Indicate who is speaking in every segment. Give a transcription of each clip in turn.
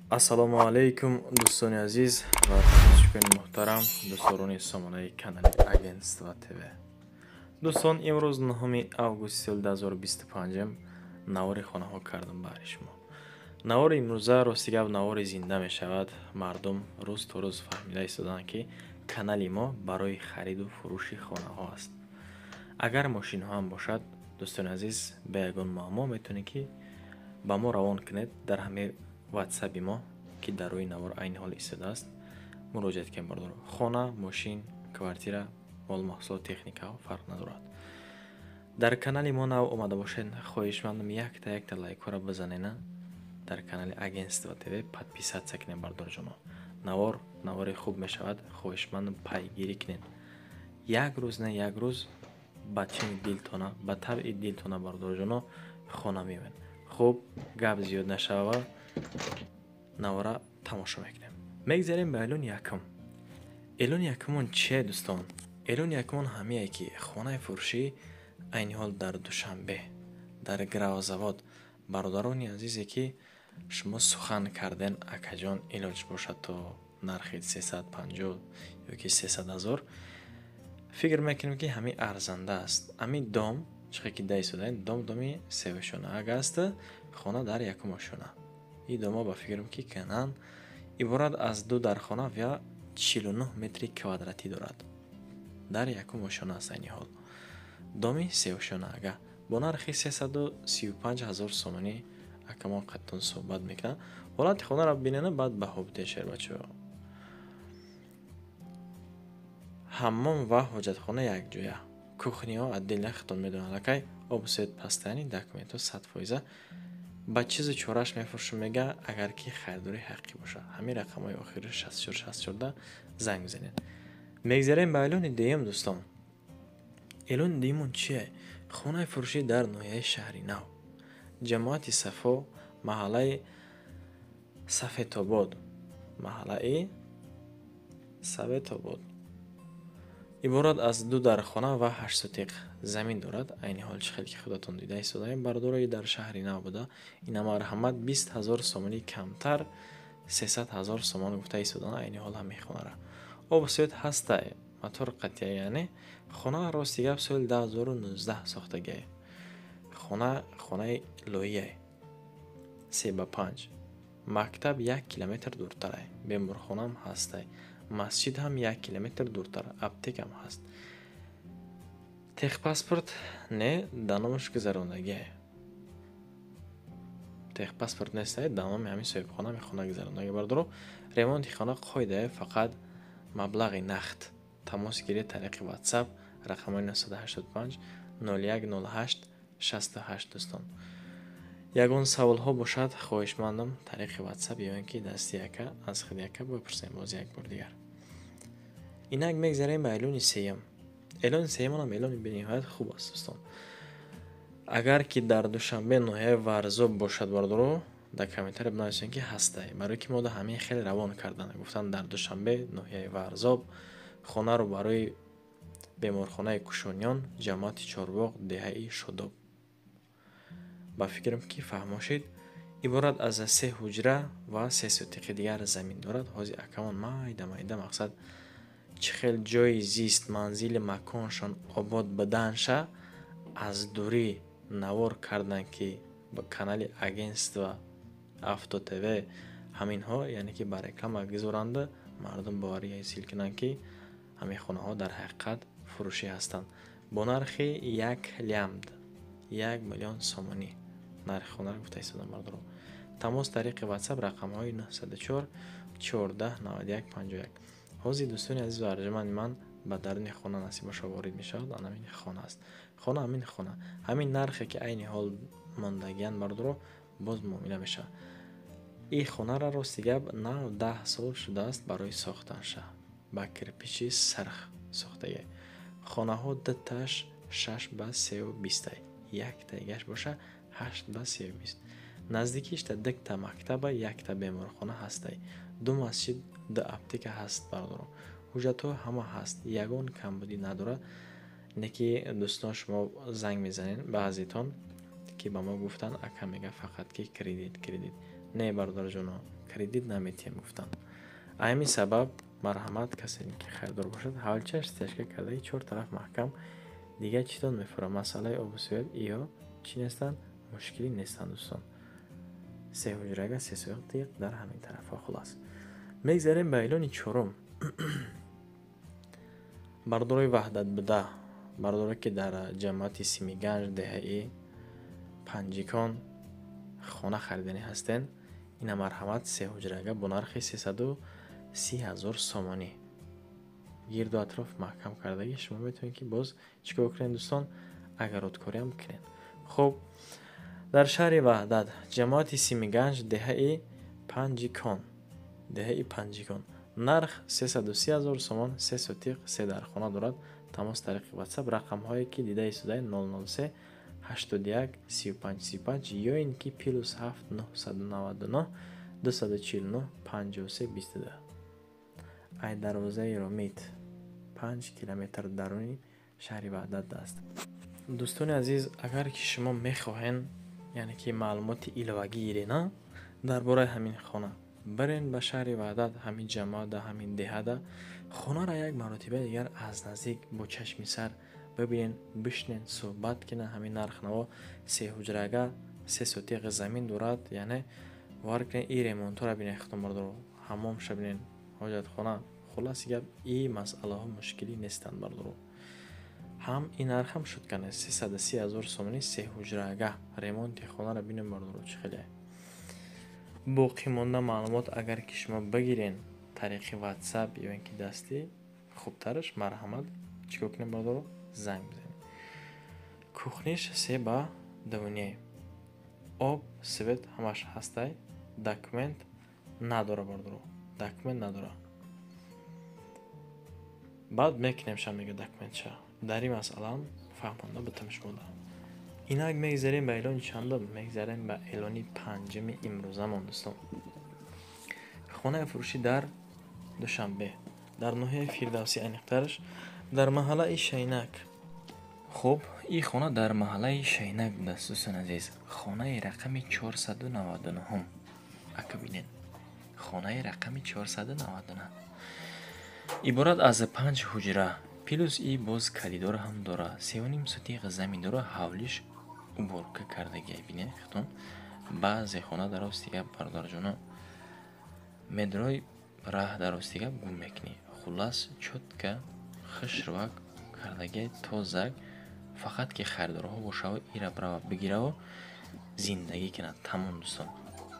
Speaker 1: Ассалому алайкум, дӯстони азиз ва тамошобинони муҳтарам, дӯстдорони сомонаи канали Агентство ТВ. Дӯстон, имрӯз 9 августи соли 2025 навори хонаҳо кардам баҳри шумо. Навори имрӯза, рости гап, навори зинда мешавад. Мардум рӯз то рӯз фаҳмида истоданд, ки канали мо барои хариду фурӯши хонаҳо аст. Агар мошинҳо ҳам бошад, дӯстони азиз, ба ягон муаммо метавонед, ки ба мо равон кунед дар ҳамаи ватсаби мо, ки дар рӯи навор айни ҳол истодааст, муроҷиат кунед, бардор. Хона, мошин, квартира, мол, маҳсулот, техникаҳо фарқ надорад. Дар канали мо нав омада бошед, хоҳишмандам, якта якта лайкҳоро бизанена, дар канали Агентство ТВ подписаться кунед, бардорҷоно. Навор навори хуб мешавад, хоҳишмандам, пайгирӣ кунед. Як рӯз на як рӯз ба чини дилтона, ба табъи дилтона, бардорҷоно, хона меояд. Хуб, гап зиёд нашава, навора тамошо мекунем. Мегзарем ба эълони якум. Эълони якумон чие, дӯстон? Эълони якумон ҳамие, ки хонаи фурӯшӣ айни ҳол дар Душанбе, дар Гравзавод. Бародарони азизе, ки шумо сухан карден, акаҷон, илоҷ бошад, то нархи 350 ёки 300 ҳазор, фикр мекунем, ки ҳамин арзанда аст. Ҳамин дом чихе ки да истодаем, дом доми сеошёна аст, хона дар якум ошёна. Ин домо, ба фикрам, ки канан иборат аз ду дархона ва 49 метри квадратӣ дорад. Дар якум ошёна аст айни ҳол. Доми сеошёна ага бо нархи 335 ҳазор сомонӣ акамон қаттон суҳбат мекунад. Ҳолати хонаро бинена, баъд баҳо бидиҳед, шербачаҳо. Ҳаммом ва ҳоҷатхона якҷоя, кухняҳо отдельно, худтон медонед, аллакай обу свет постоянный, документҳо 100%. Ба чизу чораш мефурӯшам, мега, агар ки харидори ҳақиқӣ бошад. Ҳамин рақамҳои охири 64 64 занг бизанед. Мегзарем ба эълони дуюм, дӯстон. Эълони дуюмон чие? Хонаи фурӯшӣ дар ноҳияи Шаҳри Нав, ҷамоати Сафо, маҳаллаи Сафетобод. Маҳаллаи Сафетобод иборат аз ду дархона ва 8 сотиқ замин дорад. Айни ҳол чӣ хел ки худатон дида истодаем, бардорои, дар Шаҳри Нав буда, ина марҳамат, 20 ҳазор сомонӣ камтар, 300 ҳазор сомон гуфта истоданд айни ҳол ҳамин хонара. Обу свет ҳастай, мотор қатъия, яъне хона, рости гап, соли 2019 сохтагиае. Хона хонаи лоияе, 3 ба 5, мактаб 1 километр дуртарай, беморхонаам ҳастай, масҷид ҳам 1 километр дуртар, аптекам ҳаст. Техпаспорт не, да номаш гузарондагиае. Техпаспорт нестай, да номи ҳамин соҳибхона ҳамин хона гузарондагӣ. Бардоро, ремонти хона қоидае, фақат маблағи нақд. Тамос гиред тариқи WhatsApp, рақамҳои 985 01 08 68. Дӯстон, ягон саволҳо бошад, хоҳишмандам, тариқи WhatsApp ё ин ки дасти яка аз худи яка бипурсем. Боз як бор дигар, инак мегзарем ба эълони сеюм. Эълони сеюмонам эълони бениҳоят хуб аст, дӯстон. Агар ки дар Душанбе, ноҳияи Варзоб бошад, бардоро, дар комментария бинависем, ки ҳастай, барое ки мо да ҳамин хеле равон кардан, гуфтанд, дар Душанбе, ноҳияи Варзоб, хонаро барои беморхонаи Кушониён, ҷамоати Чорбоғ, деҳаи Шодоб. Ба фикрам, ки фаҳмошед. Иборат аз се ҳуҷра ва 3 сотиқи дигар замин дорад. Ҳозир акамон майда майда, мақсад, чӣ хел ҷои зист, манзили маконшон обод буданша аз дурӣ навор карданд, ки ба канали Агентство Авто ТВ ҳаминҳо, яъне ки ба реклама гузоранда, мардум боварӣ ҳосил кунанд, ки ҳамин хонаҳо дар ҳақиқат фурӯшӣ ҳастанд. Бо нархи як лямд, 1 миллион сомонӣ нархи хонаро гуфта истодам, бардоро. Тамос тариқи WhatsApp, рақамҳои 904 14 91 51. Ҳозир, дӯстони азизу арҷманди ман, ба даруни хона насиб боша ворид мешавад. Ан ҳамин хона аст, хона ҳамин хона, ҳамин нархе ки айни ҳол мондагианд, бардоро, боз муомила мешавад. Ин хонаро, рости гап, нав 10 сол шудааст барои сохтанша, ба кирпичи сарх сохтагӣ. Хонаҳо дуташ 6 ба 3,20, яктаигаш боша 8 ба 3,20. Наздикишта дукта мактаба, якта беморхона ҳастай, ду масҷид, ду аптека ҳаст. Бардоро, ҳуҷҷатҳо ҳама ҳаст, ягон камбудӣ надорад. Не ки, дӯстон, шумо занг мезанед баъзетон, ки ба мо гуфтанд, ака, мега, фақат ки кредит, кредит. Не, бародарҷоно, кредит. Кредит наметиҳем, гуфтанд. Ҳамин сабаб марҳамат, касе ки харидор бошад, ҳавличаш стяжка кардаги, чор тараф маҳкам, дигар читон мефурад. Масъалаи обу свет иё чӣ нестанд, мушкилӣ нестанд, дӯстон. Се ҳуҷрага, се сотиқ дар ҳамин тарафҳо. Хулас, мегзарем ба эълони чорум. Бардорои Ваҳдат буда, бардоре ки дар ҷамоати Симиганҷ, деҳаи Панҷикон хона хариданӣ ҳастен, ина марҳамат, се ҳуҷрага бо нархи 330 000 сомонӣ. Гирду атроф маҳкам кардагӣ. Шумо метавонед, ки боз чӣ кор кунед, дӯстон? Огородкориам кунед. Хуб, дар шаҳри Ваҳдат, ҷамоати Симиганҷ, деҳаи Панҷикон, деҳаи Панҷикон, нарх 330 000 сомон, се сотиқ, се дархона дорад. Тамос тариқи WhatsApp, рақамҳое ки дида истодаед: 003 81 35 35 ё ин ки +7 999 249 53 22. Ай дарвозаи Ромит 5 километр даруни шаҳри Ваҳдат аст. Дӯстони азиз, агар ки шумо мехоҳен, яъне ки маълумоти иловагӣ гирена дар бораи ҳамин хона, бирен ба шаҳри Ваҳдат, ҳамин ҷамоата, ҳамин деҳада, хонаро як маротиба дигар аз наздик бо чашми сар бибинен, бишнен, суҳбат кунен. Ҳамин нархнаво, се ҳуҷрага, се сотиқи замин дорад, яъне бовар кунед, и ремонтҳоро бинед, худтон, бардоро, ҳаммомша бинед, ҳоҷатхона. Хулоси гап, и масъалаҳо мушкилӣ нестанд, бардоро. Ҳам ин нархам шутка нест, 330 000 сомонӣ, се ҳуҷрага. Ремонти хонаро бинем, бардоро, чӣ хеле. Боқӣ монда маълумот агар ки шумо бигирен тариқи WhatsApp ё ин ки дастӣ, хубтараш, марҳамат, чӣ кор кунем, бардоро? Занг бизанед. Кухниш 3 ба 2.5, об, свет ҳамаш ҳастай. Документ надора, бардоро, документ надора. Баъд мекунем ша, мега, документша. Дар ин масъалаам фаҳмонда бутам шумода. Инак, мегзарем ба эълони чандум? Мегзарем ба эълони панҷуми имрӯзамон, дӯстон. Хонаи фурӯшӣ дар Душанбе, дар ноҳияи Фирдавсӣ, аниқтараш дар маҳаллаи Шайнак. Хуб, ин хона дар маҳаллаи Шайнак будааст, дӯстони азиз, хонаи рақами 499-ум. Ака, бинед, хонаи рақами 499 иборат аз панҷ ҳуҷра, плюс и боз коридор ҳам дорад, 3.5 сотиқ замин дорад, ҳавлиш уборка кардагиай. Бинед худтон, баъзе хона дар рости гап, бародарҷоно, медрои, раҳ дар рости гап гум мекунӣ. Хуллас, чётко, хушрӯак кардагиай, тозак. Фақат ки харидорҳо бошаву ира брава бигираву зиндагӣ кунад, тамом. Дӯстон,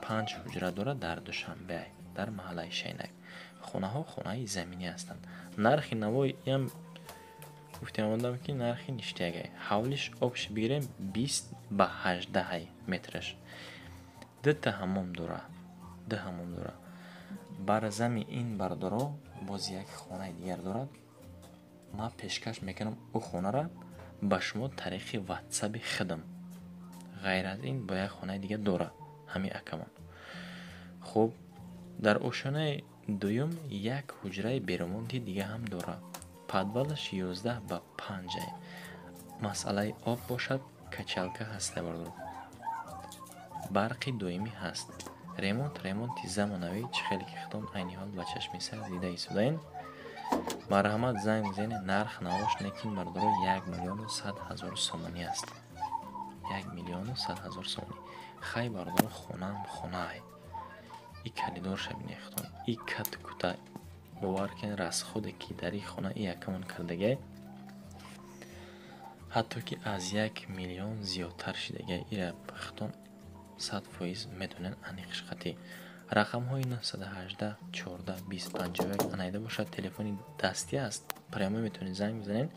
Speaker 1: панҷ ҳуҷра дорад, дар Душанбе, дар маҳаллаи Шайнак. Хонаҳо хонаи заминӣ ҳастанд. Нархи навои иам гуфтем омадам, ки нархи ништягай. Ҳавлиш общий бигирем, 20 ба 18 метраш. Дута ҳаммом дора, ду ҳаммом дора. Бар зами ин, бардоро, боз як хонаи дигар дорад. Ман пешкаш мекунам ӯ хонара ба шумо тариқи ватсаби худам. Ғайр аз ин, бо як хонаи дигар дора ҳамин акамон. Хуб, дар ошёнаи дуюм як ҳуҷраи беремонти дига ҳам дорад. Подвалаш 11 ба 5. Масъалаи об бошад, качалка ҳаста, бардор, барқи доимӣ ҳаст. Ремонт, ремонти замонавӣ, чӣ хеле ки худтон айни ҳол ба чашми сар дида истодаен. Марҳамат, занг бизанед. Нарх навош некин, бардоро, 1 100 000 сомонӣ аст, 1 100 000 сомонӣ. Хай, бардоро, хонаам хонаай. И коридорша бинед худтон, и кату кута. Бовар кунед, расходе ки дар ин хона и якамон кардагиай, ҳатто ки аз 1 миллион зиёдтар шидагиай. Ира худтон 100% медонед аниқиш қатъӣ. Рақамҳои 918 14 20 51 анайда бошад, телефони дастӣ аст, прямо метавонед занг бизанед,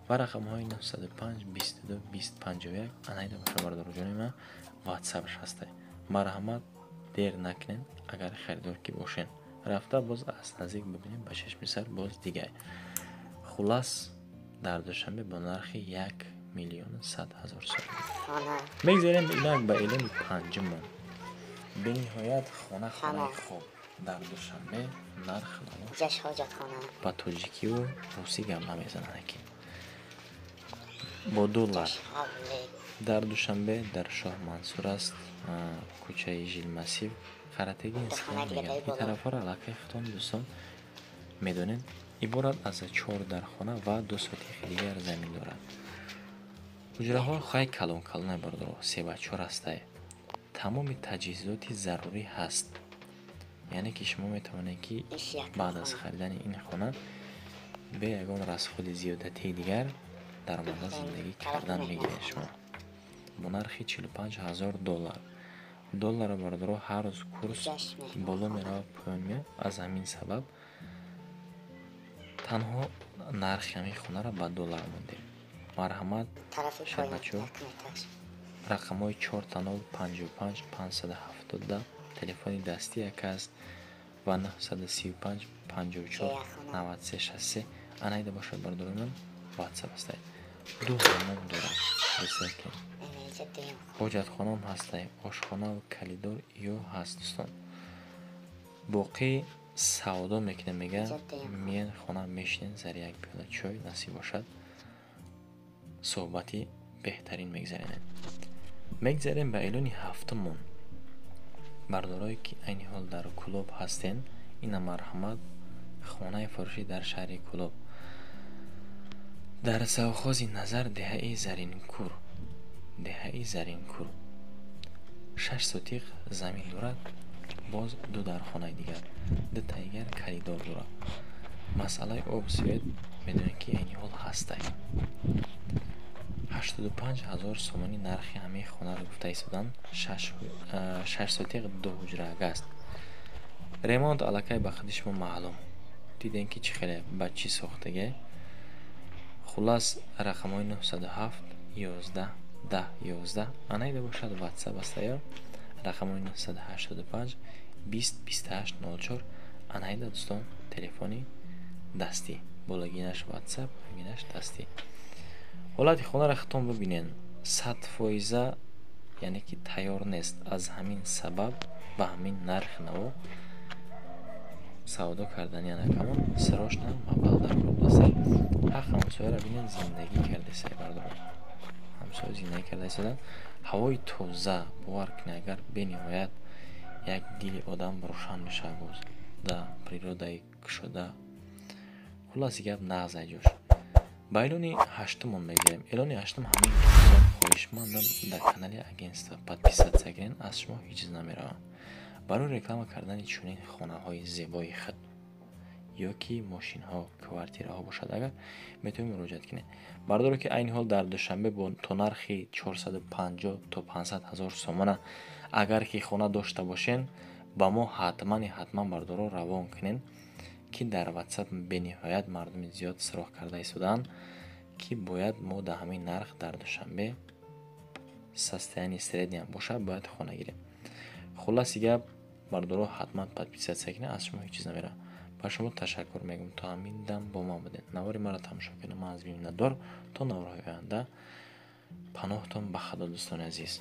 Speaker 1: ва рақамҳои 905 22 20 51 анайда бошад, бародароҷони ман, ватсапш ҳастай. Марҳамат, дер накунед, агар харидор ки бошед, рафта боз аз наздик бибинед ба чашми сар, боз дигар. Хуллас, дар Душанбе бо нархи 1 100 000 сомонӣ. Мегзарем инак ба эълони панҷумон. Бениҳоят хона, хонаи хуб дар Душанбе, нарх ба тоҷикиву русӣ гап намезанад, ки бо доллар. Дар Душанбе, дар Шоҳ Мансур аст, кӯчаи Жилмассив, Қаратегинская мегӯянд. Ин тарафҳоро аллакай худтон, дӯстон, медонед. Иборат аз чор дархона ва 2 сотихи дигар замин дорад. Ҳуҷраҳо хай калон калонай, бародаро, се ба чор ҳастай. Тамоми таҷҳизоти зарурӣ ҳаст. Яъне ки шумо метавонед, ки баъд аз харидани ин хона бе ягон расходи зиёдатии дигар даромада зиндагӣ кардан мегиред шумо. Бо нархи 45 ҳазор доллар. Доллара, бародаро, ҳар рӯз курс боло меравад, поён меяд. Аз ҳамин сабаб танҳо нархи ҳамин хонаро ба доллар мондем. Марҳамат, шербачо, рақамҳои 00 55 570 телефони дастӣ як аст ва 935 54 93 63 анаида бошад, бародарои ман, ватсап ҳастай. Ду ҳаммом дорад, бисёр ҳоҷатхонаам ҳастай, ошхонаву калидор ё ҳаст, дӯстон. Боқӣ савдо мекунем, мега, меян хона, мешинен, сари як пиёла чой насиб бошад, суҳбати беҳтарин мегзаронем. Мегзарем ба эълони ҳафтумон. Бардорое ки айни ҳол дар Кӯлоб ҳастен, ина марҳамат, хонаи фурӯшӣ дар шаҳри Кӯлоб, дар совхози Назар, деҳаи Заринкур, деҳаи Заринкур. 6 сотиқ замин дорад, боз ду дархонаи дигар, дутаи дигар калидор дорад. Масъалаи об, свет медонед, ки айни ҳол ҳастай. 85 ҳазор сомонӣ нархи ҳамаи хонаро гуфта истоданд. 6 сотиқ, ду ҳуҷраага аст. Ремонт аллакай ба худи шумо маълум, дидем, ки чӣ хеле ба чӣ сохтаге. Хуллас, рақамҳои 907 11 10 11 анаида бошад, ватсап астаё. Рақамҳои 985 20 28 04 анаида, дӯстон, телефони дастӣ, болагинаш ватсап, гинаш дастӣ. Ҳолати хонаро худтон бибинед, 100%, яъне ки тайёр нест. Аз ҳамин сабаб ба ҳамин нархи наво савдо кардани анакамон срочно маблағ дар кор будастай. Ҳақ ҳамсояро бинед, зиндагӣ кардесай, бардорон, ҳамсоя зиндагӣ карда истодан. Ҳавои тоза, бовар кунед, агар бениҳоят як дили одам рӯшан мешавад боз да природаи кушода. Хулласи гап, нағз айҷош. Ба эълони ҳаштумон мегзарем. Эълони ҳаштум ҳамин, дӯстон, хоҳишмандам, дар канали агентство подписаться кунед, аз шумо ҳеҷ чиз намеравам. Барои реклама кардани чунин хонаҳои зебои худ ё ки мошинҳо, квартираҳо бошад, агар метавонед, муроҷиат кунед. Бардоре ки айни ҳол дар Душанбе бо то нархи 450 то 500 ҳазор сомона агар ки хона дошта бошен, ба мо ҳатмани ҳатман, бардоро, равон кунед, ки дар ватсап бениҳоят мардуми зиёд суроғ карда истодаанд, ки бояд мо дар ҳамин нарх дар Душанбе состояние средний бошад, бояд хона гирем. Хулласи гап, бардоро, ҳатман подписаться кунед, аз шумо ҳеҷ чиз намерав. Ба шумо ташаккур мегӯям, то ҳамин дам бо ман будед, навори маро тамошо кунед. Ман аз миннатдор. То наворҳои оянда паноҳтон ба Худо, дӯстони азиз.